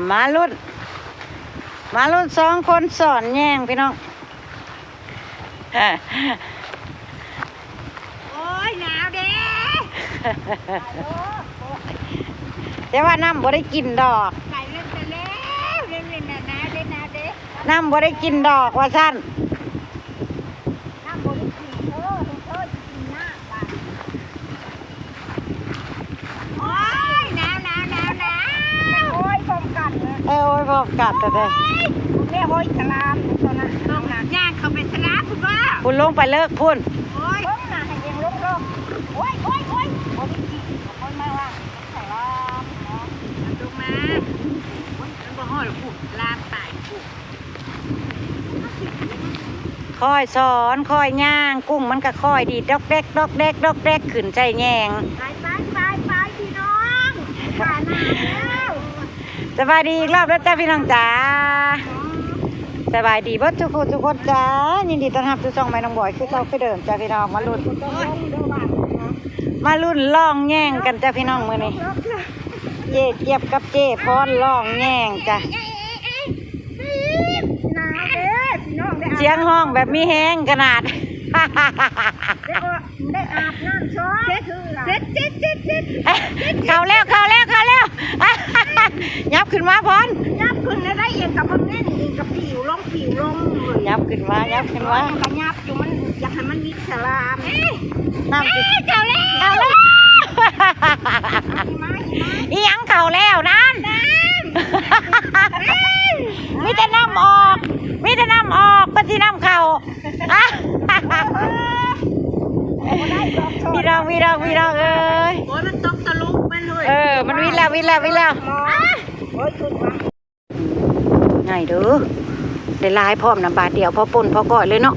ມາລຸ້ນ ມາລຸ້ນສອງຄົນສອນແຍງພີ່ນ້ອງ. ໂອ້ຍ ໜາວເດ້. ແຕ່ວ່ານ້ຳບໍ່ໄດ້ກິນດອກ ໄປເລີຍ ໄປເລີຍ ໜາວເດ້ ໜາວເດ້ ນ້ຳບໍ່ໄດ້ກິນດອກວ່າຊັ້ນ. ນ້ຳບໍ່ໄດ້ກິນ ເອີ ເອີ ຊິກິນນ້ຳບາດ. ໂອ້ຍ ໜາວ ໜາວ ໜາວ ໜາວ. ໂອ້ຍ ພ້ອມກັນເລີຍ ເອີ ໂອ້ຍ ພ້ອມກັນແທ້ໆ. ໂອ້ຍ ແມ່ ໂອ້ຍ ສະຫຼາມຕົວນັ້ນ ລົງ ຍ່າງເຂົ້າໄປສະຫຼາມພຸ້ນບໍ່? ພຸ້ນ ລົງໄປເລີກພຸ້ນ. ໂອ້ຍ ລົງນະ ໃຫ້ເອງລົງ ລົງ. ໂອ້ຍ ໂອ້ຍ ໂອ້ຍ ບໍ່ໄດ້ກິນ ໂອ້ຍ ມາວ່າສະຫຼາມເນາະ ລົງມາ. ໂອ້ຍ ມັນບໍ່ຮອດ ພຸ້ນ ສະຫຼາມຕາຍພຸ້ນ. ຄ່ອຍສອນ ຄ່ອຍຍ່າງ ກຸ້ງມັນກໍຄ່ອຍດີດ ດອກແດກ ດອກແດກ ດອກແດກ ຂຶ້ນໃສ່ແຍງ. ໄປ ໄປ ໄປ ໄປ ພີ່ນ້ອງ ຂາໜາວແລ້ວ. ສະບາຍດີອີກລອບເດີຈ້າ ພີ່ນ້ອງຈ້າ. ສະບາຍດີເບິດທຸກຜູ້ທຸກຄົນຈ້າ. ຍິນດີຕ້ອນຮັບສູ່ຊ່ອງແມ່ນ້ອງບອຍ ຄືເກົ່າຄືເດີມຈ້າ ພີ່ນ້ອງ. ມາລຸ້ນ ມາລຸ້ນລອງແຍງກັນຈ້າ ພີ່ນ້ອງ ມື້ນີ້. ເຈ້ຈຽບກັບເຈ້ພອນລອງແຍງຈ້າ. ໜາວເດ້ພີ່ນ້ອງເດ້ ສຽງຮ້ອງແບບມີແຮງຂະໜາດ. ໄດ້ອາບນ້ຳຊອຍ ເຈັດ ເຈັດ ເຈັດ ເຈັດ ເຂົ້າແລ້ວ ເຂົ້າແລ້ວ ເຂົ້າແລ້ວ. ຫຍັບຂຶ້ນມາພອນ ຫຍັບຂຶ້ນໄດ້ ເອງກໍເບິ່ງແນ່ນີ້ ເອງກໍປິວລົງ ປິວລົງ. ຫຍັບຂຶ້ນມາ ຫຍັບຂຶ້ນມາ ກໍຫຍັບຢູ່ ມັນຢາກໃຫ້ມັນມີ ສະຫຼາມ ເອີຍ ນ້ຳ ເອີຍ ເຂົ້າແລ້ວ ເຂົ້າແລ້ວ. ອີ່ຫຍັງເຂົ້າແລ້ວນັ້ນ? ນ້ຳ ເອີຍ ມີແຕ່ນ້ຳອອກ ມີແຕ່ນ້ຳອອກ ເພິ່ນຊິນ້ຳເຂົ້າ. ພີ່ນ້ອງ ພີ່ນ້ອງ ພີ່ນ້ອງເອີຍ. ໂອ້ຍ ມັນຕົກຕະລຸແມ່ນເຮີ້ຍ. ເອີ ມັນວິດແລ້ວ ວິດແລ້ວ ວິດແລ້ວ. ໂອ້ຍ ໃຫຍ່ເດີ ໄດ້ຫຼາຍພ້ອມນະ ບາດດຽວພໍປົ່ນພໍກ້ອຍເລີຍເນາະ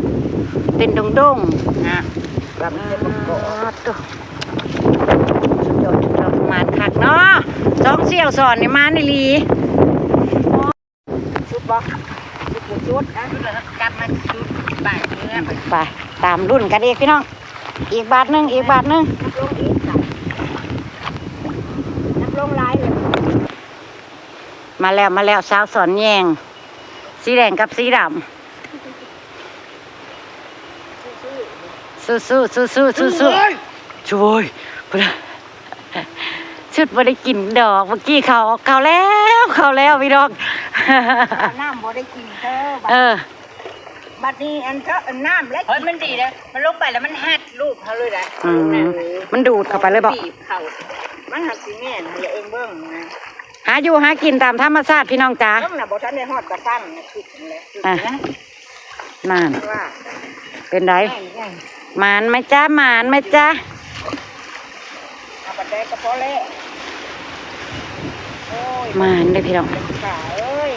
ເປັນດົງໆ. ນະ ບາດເປັນດົງໆ ໂອ້ ສຸດຍອດ ສຸດຍອດ ໝານຄັກເນາະ. ສອງສ່ຽວສອນນີ້ໝານອີ່ຫຼີ. ສຸດບໍ່? ສຸດບໍ່ສຸດ? ນະ ກັບມາສຸດ ໄປເມືອ ໄປ ຕາມລຸ້ນກັນອີກ ພີ່ນ້ອງ. ອີກບາດໜຶ່ງ ອີກບາດໜຶ່ງ. ນັບລົງອີກ ນັບລົງຫຼາຍເລີຍ. ມາແລ້ວ ມາແລ້ວ ສາວສອນແຍງ ສີແດງກັບສີດຳ. ສູ້ໆ ສູ້ໆ ສູ້ໆ ສູ້ໆ. ໂອ້ຍ ພຸ້ນນະ ຊຸດບໍ່ໄດ້ກິນດອກ ເມື່ອກີ້ເຂົ້າ ເຂົ້າແລ້ວ ເຂົ້າແລ້ວ ພີ່ນ້ອງ. ນ້ຳບໍ່ໄດ້ກິນເດີ. ເອີ ບັດນີ້ອັນເທາະ ອັນນ້ຳແລ້ວ ເຮີ້ຍ ມັນດີເດ້ ມັນລົງໄປແລ້ວມັນຮັດລູກເຮົາເລີຍໄດ໋. ອືມ ມັນດູດເຂົ້າໄປເລີຍບໍ? ມັນຫັກຊິແມ່ນຫັ້ນແຫຼະ ເອີ ເບິ່ງນະ. ຫາຢູ່ຫາກິນຕາມທຳມະຊາດ ພີ່ນ້ອງຈ໋າ. ເບິ່ງນະ ບໍ່ທັນໄດ້ຮອດກະສັງນະ ຄິດຫັ້ນແຫຼະ. ອ່ະ ນັ້ນ ເປັນໃດ? ໝານໄໝ໋ຈ໋າ ໝານໄໝ໋ຈ໋າ? ເອົາປານໃດກໍພໍແລ້ວ. ໂອ້ຍ ໝານເດີພີ່ນ້ອງ ເປັນຂາເອີຍ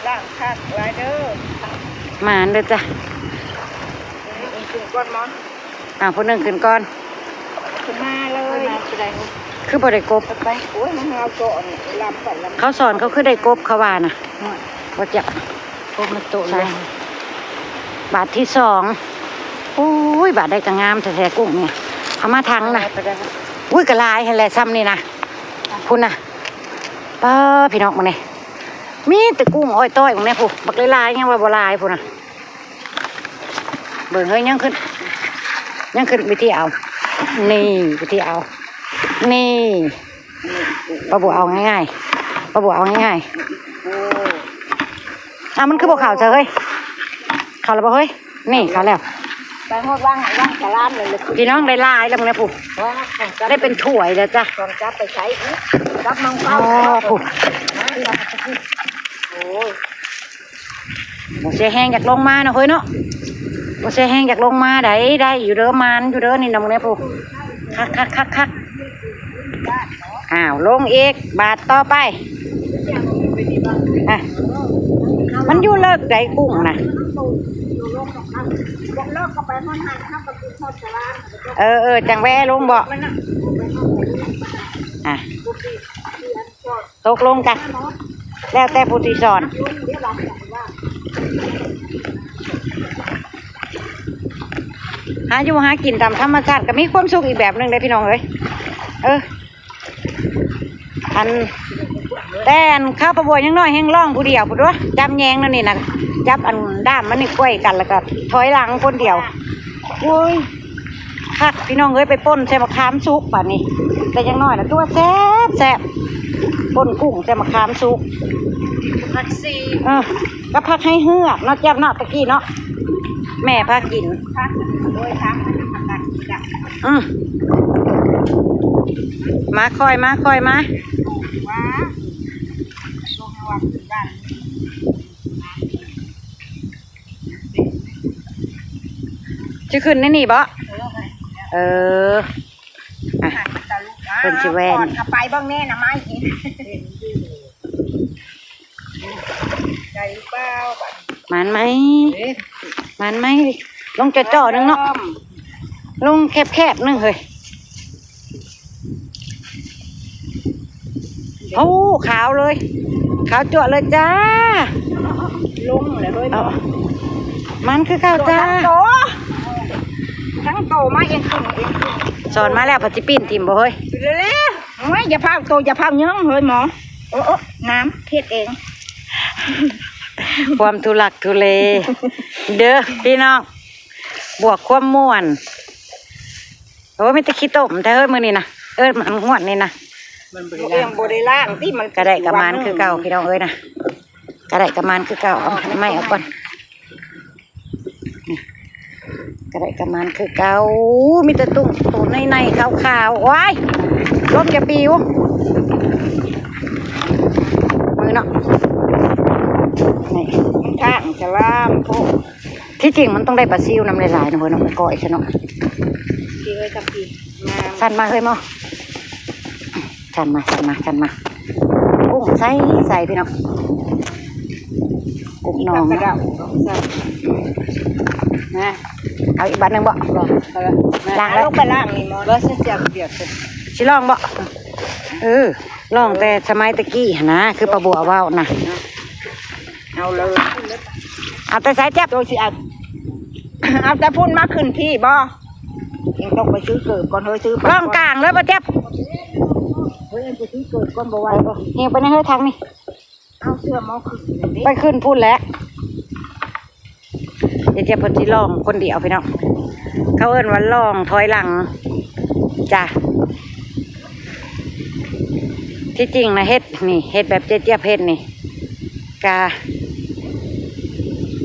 ລ້າງຄັກຫຼາຍເດີ. ໝານເດີຈ້າ. ຂຶ້ນກ່ອນມາ ອ່າ ຜູ້ໜຶ່ງຂຶ້ນກ່ອນ ຂຶ້ນມາເລີຍ. ຄືບໍ່ໄດ້ກົບ? ໄປ ໂອ້ຍ ມັນເອົາເຈາະນີ້ລຳໄປລຳມາ. ເຂົາສອນເຂົາຄືໄດ້ກົບ ເຂົາວ່ານະ. ບໍ່ຈັກ ກົບມັນໂຕເລີຍ. ບາດທີສອງ. ໂອ້ຍ ບາດໃດກໍງາມແທ້ໆ ກຸ້ງນີ້. ເອົາມາຖັງນະ. ອຸ້ຍ ກໍຫຼາຍຫັ້ນແຫຼະ ຊ່ຳນີ້ນະ. ພຸ້ນນະ ປ້າ ພີ່ນ້ອງ ເບິ່ງນີ້ ມີແຕ່ກຸ້ງອ້ອຍຕ້ອຍ ເບິ່ງແດ່ພຸ້ນ ບັກຫຼາຍໆ ຍັງວ່າບໍ່ຫຼາຍພຸ້ນນະ. ເບິ່ງເຮີ້ຍ ຍັງຂຶ້ນ ຍັງຂຶ້ນ ວິທີເອົາ ນີ້ ວິທີເອົາ ນີ້ ປ້າບົວເອົາງ່າຍໆ ປ້າບົວເອົາງ່າຍໆ. ອ້າວ ມັນຄືບໍ່ເຂົ້າຊະເຮີ້ຍ? ເຂົ້າແລ້ວບໍ່ເຮີ້ຍ? ນີ້ ເຂົ້າແລ້ວ. ໄປຮອດວັງ ວັງສະຫຼາມເລີຍ ພີ່ນ້ອງ ໄດ້ຫຼາຍແລ້ວມື້ນີ້ພຸ້ນ. ໄດ້ເປັນຖ້ວຍແລ້ວຈ້າ. ຕ້ອງຈັບໄປໃຊ້ອີກ ຈັບມັງເອົາ ອໍ ພຸ້ນ. ໂອ້ຍ ບໍ່ເສຍແຮງຢາກລົງມາເນາະເຮີ້ຍເນາະ ບໍ່ເສຍແຮງຢາກລົງມາໃດ. ໄດ້ຢູ່ເດີ ໝານຢູ່ເດີ ນີ້ນຳແນ່ພຸ້ນ. ຄັກໆໆໆ. ອ້າວ ລົງອີກ ບາດຕໍ່ໄປ. ອ່ະ ມັນຢູ່ເລິກໃດ ກຸ້ງນະ. ເອີໆ ຈັ່ງແວ່ລົງເບາະ. ອ່ະ ຕົກລົງກະ ແລ້ວແຕ່ຜູ້ທີ່ສອນ. ຫາຢູ່ຫາກິນຕາມທຳມະຊາດກໍມີຄວາມສຸກອີກແບບໜຶ່ງເດ້ ພີ່ນ້ອງເອີຍ. ເອີ ອັນ ແຕ່ອັນຂ້າວປາບົວຍັງນ້ອຍແຮ່ງຮ້ອງຜູ້ດຽວພຸ້ນເດ້ ຈັບແຍງແນວນີ້ນະ ຈັບອັນດ້າມມັນນີ້ໄຂວ້ກັນ ແລ້ວກໍຖອຍຫຼັງຄົນດຽວ. ໂອ້ຍ ຄັກພີ່ນ້ອງເອີຍ ໄປປົ່ນໃສ່ໝາກຂາມສຸກບາດນີ້ ແຕ່ຍັງນ້ອຍນະ ຕົວະແຊບໆ ປົ່ນກຸ້ງໃສ່ໝາກຂາມສຸກ ຜັກຊີ ເອີ ກັບຜັກໄຫເຫືອກເນາະ ແຈ່ບເນາະ ຕະກີ້ເນາະ ແມ່ພາກິນ ພັກໂດຍທາງ ອືມ ມາຄ່ອຍມາ ຄ່ອຍມາ ຊິຂຶ້ນໃນນີ້ບໍ? ເອີ ອ່ະ ເພິ່ນຊິແວ່ນ ເຂົ້າໄປເບິ່ງແນ່ນະໄມ້ ໄດ້ຫຼືເປົ່າ ບາດ ໝານໄໝ? ເອີ ໝານໄໝ? ລົງເຈາະໆໜຶ່ງເນາະ ລົງແຄບໆໜຶ່ງເຮີ້ຍ. ໂອ້ ຂາວເລີຍ ຂາວຈັ້ວເລີຍຈ້າ ລົງແລ້ວເຮີ້ຍ ເອົາ ມັນຄືເກົ່າຈ້າ ທັງໂຕ ທັງໂຕ ມາເອັນຂຶ້ນ ເອັນຂຶ້ນ ສອນມາແລ້ວ ພັດຊິປີ້ນຖິ້ມບໍ່ເຮີ້ຍ? ໂອ້ຍ ຢ່າພາວໂຕ ຢ່າພາວເຍິງເຮີ້ຍໝໍ ໂອ້ ໂອ້ ນ້ຳເຮັດເອງ ຄວາມທຸລັກທຸເລເດີ້ພີ່ນ້ອງ ບວກຄວາມມ່ວນ. ໂອ້ຍ ມີແຕ່ຂີ້ຕົມແທ້ເຮີ້ຍ ມື້ນີ້ນະ ເອີ ງວດນີ້ນະ ມັນບໍ່ໄດ້ລ້າງ ບໍ່ໄດ້ລ້າງຕິ ມັນ ກະໄດ້ກະໝານຄືເກົ່າ ພີ່ນ້ອງເອີຍນະ ກະໄດ້ກະໝານຄືເກົ່າ ເອົາໄມ້ອອກກ່ອນ ກະໄດ້ກະໝານຄືເກົ່າ ມີແຕ່ຕຸ້ງໂຕໃນໆຂາວໆ ໂອ້ຍ ລົມຢ່າປິວ ມືເນາະ ນີ້ ມັນທາງສະຫຼາມໂພດ. ທີ່ຈິງມັນຕ້ອງໄດ້ປາຊິວນຳຫຼາຍໆ ນະເຮີ້ຍເນາະ ກ້ອຍຊະເນາະ ພີ່ເອີຍ ກັບພີ່ ງາມ ສັ່ນມາເຮີ້ຍໝໍ ສັ່ນມາ ສັ່ນມາ ສັ່ນມາ ກຸ້ງໃສໆ ພີ່ນ້ອງ ກຸ້ງໜອງ ກະເດົາ ນະ ເອົາອີກບາດໜຶ່ງບໍ? ບໍ່ ລ້າງແລ້ວ ເອົາລົງໄປລ້າງນີ້ໝໍ ແລ້ວຊິເສຍວຽກ ຊິລອງບໍ? ເອີ ລອງແຕ່ສະໄໝຕະກີ້ຫັ້ນນະ ຄືປ້າບົວເວົ້ານະ ເອົາເລີຍ ເອົາແຕ່ໃສແຈັບ ໂຕຊິເອົາ ເອົາແຕ່ພຸ້ນມາຂຶ້ນພີ້ບໍ? ຍັງຕ້ອງໄປຊື້ເກີບກ່ອນເຮີ້ຍ ຊື້ໄປ ລອງກາງເລີຍບໍ່ແຈັບ ເຮີ້ຍ ໄປຊື້ເກີບກ່ອນບໍ່ໄຫວ ເອີ ເອີ ແຮງໄປໃນເຮີ້ຍທາງນີ້ ເອົາເສື້ອໝໍຂຶ້ນນີ້ ໄປຂຶ້ນພຸ້ນແຫຼະ. ເຈຍບເພິ່ນຊິລອງຄົນດຽວພີ່ນ້ອງ ເຂົາເອີ້ນວ່າລອງຖອຍຫຼັງຈ້າ ທີ່ຈິງນະເຮັດນີ້ ເຮັດແບບເຈຍບເຮັດນີ້ ກະ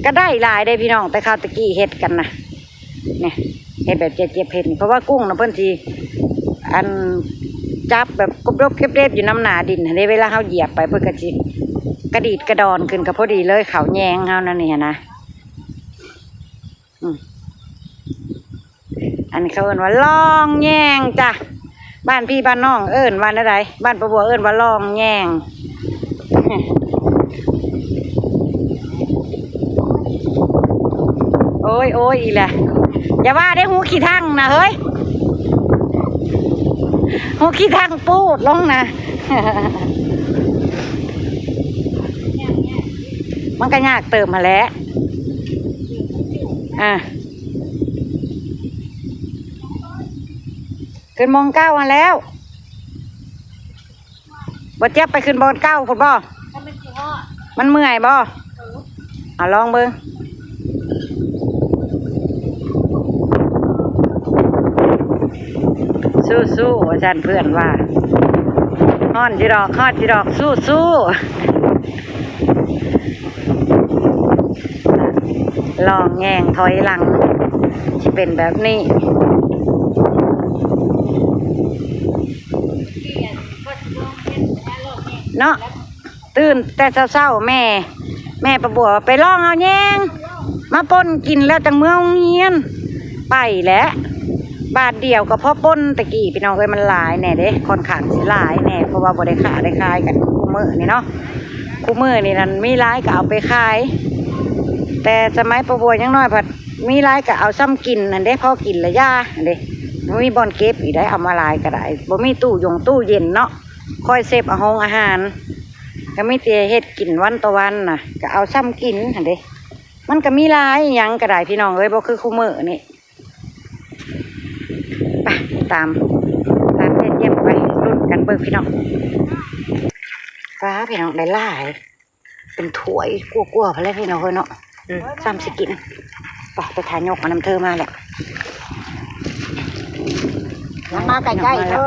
ກະໄດ້ຫຼາຍເດ້ພີ່ນ້ອງ ແຕ່ຄາວຕະກີ້ເຮັດກັນນະ ນີ້ ເຮັດແບບເຈຍບເຮັດນີ້ ເພາະວ່າກຸ້ງນະເພິ່ນຊິ ອັນ ຈັບແບບກົບໆເກັບໆຢູ່ນຳໜ້າດິນຫັ້ນເດ້ ເວລາເຮົາຢຽບໄປເພິ່ນກະຊິກະດີດກະດອນຂຶ້ນ ກະພໍດີເລີຍ ເຂົ້າແຍງເຮົານັ້ນນີ້ຫັ້ນນະ ອືມ ອັນນີ້ເຂົາເອີ້ນວ່າລອງແຍງຈ້າ ບ້ານພີ່ບ້ານນ້ອງເອີ້ນວ່າແນວໃດ? ບ້ານປ້າບົວເອີ້ນວ່າລອງແຍງ ໂອ້ຍ ໂອ້ຍ ອີກແລ້ວ ຢ່າວ່າໄດ້ ຮູຂີ້ຖັງນະເຮີ້ຍ ຮູຂີ້ຖັງປູດລົງນະ ມັນກະຍາກເຕີບຫັ້ນແຫຼະ ອ່າ ຂຶ້ນໝ່ອງເກົ່າຫັ້ນແລ້ວ ບໍ່ເຈັບ ໄປຂຶ້ນບ່ອນເກົ່າພຸ້ນບໍ່? ມັນເມື່ອຍບໍ່? ເອົາລອງເບິ່ງ ສູ້ໆ ວ່າຊັ້ນເພື່ອນວ່າ ຮ້ອນຢູ່ດອກ ຮ້ອນຢູ່ດອກ ສູ້ໆ. ລອງແຍງຖອຍຫຼັງ ຊິເປັນແບບນີ້ ເນາະ ຕື່ນແຕ່ເຊົ້າໆ ແມ່ ແມ່ປ້າບົວວ່າໄປລອງເອົາແຍງ ມາປົ່ນກິນແລ້ວຈັ່ງເມືອໂຮງຮຽນ ໄປແຫຼະ ບາດດຽວກໍພໍປົ່ນ. ແຕ່ກີ້ພີ່ນ້ອງເອີຍ ມັນຫຼາຍແດ່ເດ້ ຂ້ອນຂ້າງຊິຫຼາຍແດ່ ເພາະວ່າບໍ່ໄດ້ຄ້າໄດ້ຂາຍກັນຄູ່ມື້ນີ້ເນາະ. ຄູ່ມື້ນີ້ນັ້ນມີຫຼາຍກໍເອົາໄປຂາຍ ແຕ່ສະໄໝປ້າບົວຍັງນ້ອຍພັດມີຫຼາຍກໍເອົາຊ່ຳກິນຫັ້ນເດ້ ພໍກິນລະຢ່າຫັ້ນເດ້ ບໍ່ມີບ່ອນເກັບອີກໄດ໋ ເອົາມາຫຼາຍກໍໄດ້ ບໍ່ມີຕູ້ຢົງຕູ້ເຢັນເນາະ ຄອຍເຊບເອົາໂຮງອາຫານ ກໍມີແຕ່ເຮັດກິນວັນຕໍ່ວັນນະ ກໍເອົາຊ່ຳກິນຫັ້ນເດ້. ມັນກໍມີຫຼາຍ ອີ່ຫຍັງກໍໄດ້ພີ່ນ້ອງເອີຍ ບໍ່ຄືຄູ່ມື້ນີ້. ໄປ ຕາມ ຕາມເຈຍບໄປ ລຸ້ນກັນເບິ່ງພີ່ນ້ອງ. ປາ ພີ່ນ້ອງ ໄດ້ຫຼາຍ ເປັນຖ້ວຍກວ່າໆ ພຸ້ນແຫຼະ ພີ່ນ້ອງເອີຍເນາະ. ອືມ ຊ້ຳຊິກິນ ໄປ ໄປຖ້າຍົກເອົານຳເທີມາແຫຼະ. ນຳມາໃກ້ໆ ເດີ.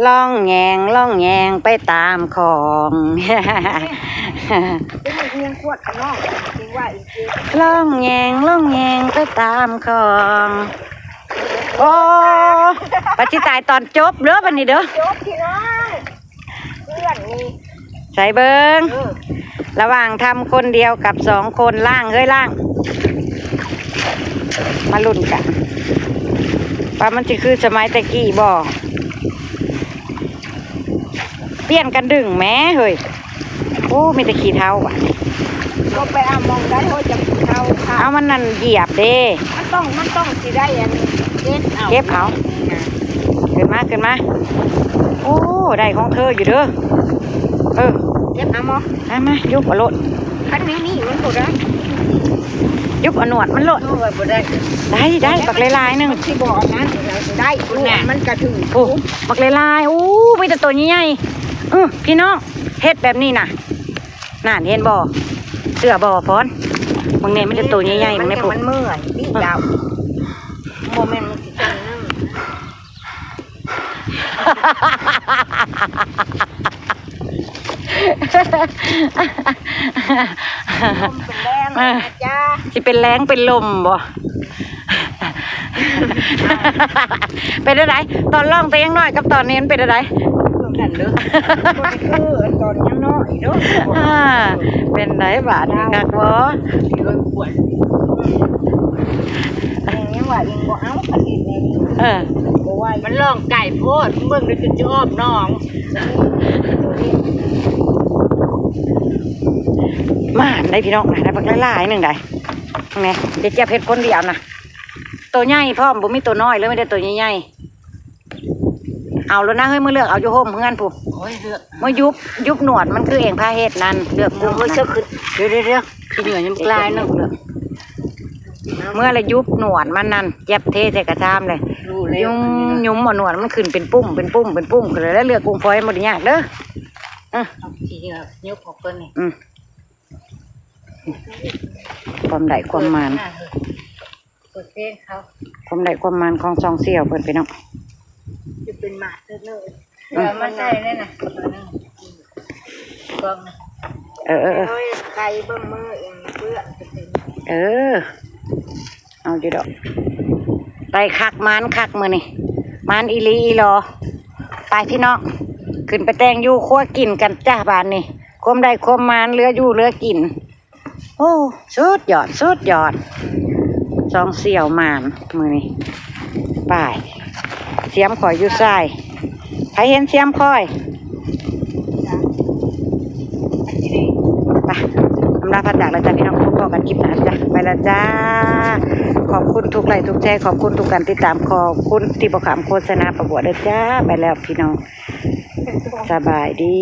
ລ່ອງແຍງລ່ອງແຍງໄປຕາມຂອງ ເປັນເອີຍ ຂວດຂະນ້ອງ ເປັນວ່າອີກເດ້. ລ່ອງແຍງລ່ອງແຍງໄປຕາມຂອງ ໂອ້ ປະຊິຕາຍຕອນຈົບເດີ ບັດນີ້ເດີ ຈົບພີ່ນ້ອງ. ເພື່ອນນີ້ ໃສ່ເບິ່ງ ເອີ ລະຫວ່າງທຳຄົນດຽວກັບສອງຄົນ ລ້າງເຮີ້ຍ ລ້າງ. ມາລຸ້ນກັນວ່າມັນຊິຄືສະໄໝແຕ່ກີ້ບໍ່. ປ່ຽນກັນດຶງແໝເຮີ້ຍ. ໂອ້ ມີແຕ່ຂີ້ເທົາບາດນີ້. ລົງໄປເອົາໝ່ອງໃດເຮີ້ຍ ຈັກຂີ້ເທົາ. ເອົາ ມັນນັ້ນຢຽບເດ້. ມັນຕ້ອງ ມັນຕ້ອງຊິໄດ້ອັນ ເກັບເອົາ ເກັບເອົາ. ຂຶ້ນມາ ຂຶ້ນມາ. ໂອ້ ໄດ້ຂອງເທີຢູ່ເດີ. ເອີ ເກັບເອົາໝໍ. ມາ ມາ ຍົກເອົາໂລດ. ຄັນນີ້ນີ້ມັນບໍ່ໄດ້ ຍົກເອົາໜວດມັນໂລດ. ເອີ ບໍ່ໄດ້ ໄດ້ ໄດ້ ບັກຫຼາຍໆໜຶ່ງ. ມັນຊິບໍ່ອັນນັ້ນ ໄດ້ ມັນກະຖືກ ໂອ້ ບັກຫຼາຍໆ. ໂອ້ ມີແຕ່ໂຕໃຫຍ່ໆ. ເອີ ພີ່ນ້ອງ ເຮັດແບບນີ້ນະ. ນັ້ນ ເຫັນບໍ່ ເຊື່ອບໍ່ພອນ? ເບິ່ງແດ່ ມີແຕ່ໂຕໃຫຍ່ໆ ເບິ່ງແດ່ພຸ້ນ. ມັນເມື່ອຍຕິເຈົ້າ ບໍ່ແມ່ນມັນຊິຈັ່ງໜຶ່ງ. ລົມເປັນແລງ ເອີ ນະຈ້າ ຊິເປັນແລງເປັນລົມບໍ່? ເປັນຈັ່ງໃດ? ຕອນຮ້ອງແຕ່ຍັງນ້ອຍກັບຕອນນີ້ມັນເປັນຈັ່ງໃດ? ຄືກັນເດີ ບໍ່ໄດ້ຄືຕອນຍັງນ້ອຍເດີ. ອ່າ ເປັນໃດບາດນີ້ ຄັກບໍ່? ເອີ ແມ່ຍັງວ່າເອງບໍ່ເອົາ ຄັນເຮັດແນວນີ້ ເອີ ບໍ່ໄຫວ. ມັນຮ້ອງໄກໂພດ ເບິ່ງດູຈະອ້ອມໜອງ. ມາໄດ້ພີ່ນ້ອງນະ ໄດ້ບັກຫຼາຍໆໜຶ່ງໄດ໋. ແມ່ ເຈຍບເຮັດຄົນດຽວນະ ໂຕໃຫຍ່ພ້ອມ ບໍ່ມີໂຕນ້ອຍເລີຍ ມີແຕ່ໂຕໃຫຍ່ໆ. ເອົາໂລດນະເຮີ້ຍ ມື້ເລືອກເອົາຢູ່ໂຮມເຮືອນພຸ້ນ. ໂອ້ຍ ເລືອກ ມື້ຍຸບ ຍຸບໜວດມັນຄືເອງພາເຮັດນັ້ນ ເລືອກກຸ້ງ ເອົາເນາະ ເຊື່ອຂຶ້ນ. ດຽວໆໆ ຂີ້ເຫຍື້ອຍັງບໍ່ລາຍໜຶ່ງເລີຍ. ເມື່ອລະຍຸບໜວດມັນນັ້ນ ເຈຍບເທໃສ່ກະຊາມເລີຍ. ຫຍຸມ ຫຍຸມເອົາໜວດມັນຂຶ້ນເປັນປຸ້ມ ເປັນປຸ້ມ ເປັນປຸ້ມຂຶ້ນເລີຍ. ເລືອກກຸ້ງຝອຍບໍ່ໄດ້ຍາກເດີ. ເອີ ຂີ້ເຫຍື້ອຍົກອອກກ່ອນນີ້. ອືມ ຄວາມໄດ້ຄວາມໝານ ເປີດເພງເຂົາ ຄວາມໄດ້ຄວາມໝານຂອງສອງສ່ຽວເພິ່ນ ພີ່ນ້ອງ. ຈະເປັນໝາກເລີຍ ເອີ ເອົາມາໃສ່ແນ່ນະ ເອົາໜຶ່ງ ກອງນະ. ເອີໆໆ ເອົາໄກ່ເບິ່ງມືເອງເປື້ອນ. ເອີ ເອົາຢູ່ດອກ ໄດ້ຄັກ ໝານຄັກມື້ນີ້ ໝານອີ່ຫຼີອີ່ຫຼໍ. ໄປພີ່ນ້ອງ ຂຶ້ນໄປແຕ່ງຢູ່ຄົວກິນກັນຈ້າບາດນີ້. ຄວາມໄດ້ຄວາມໝານ ເຫຼືອຢູ່ເຫຼືອກິນ. ໂອ້ ສຸດຍອດ ສຸດຍອດ ສອງສ່ຽວໝານມື້ນີ້. ໄປ ສຽມຂ້ອຍຢູ່ໃສ? ໃຜເຫັນສຽມຂ້ອຍ? ໄປ ອຳລາພາຈາກແລ້ວຈ້າພີ່ນ້ອງ ພົບພໍ້ກັນຄລິບໜ້າຈ້າ ໄປແລ້ວຈ້າ. ຂອບຄຸນທຸກໄລ້ທຸກແຊ ຂອບຄຸນທຸກການຕິດຕາມ ຂອບຄຸນທີ່ບໍ່ຂ້າມໂຄສະນາປະບົວເດີຈ້າ. ໄປແລ້ວພີ່ນ້ອງ ສະບາຍດີ.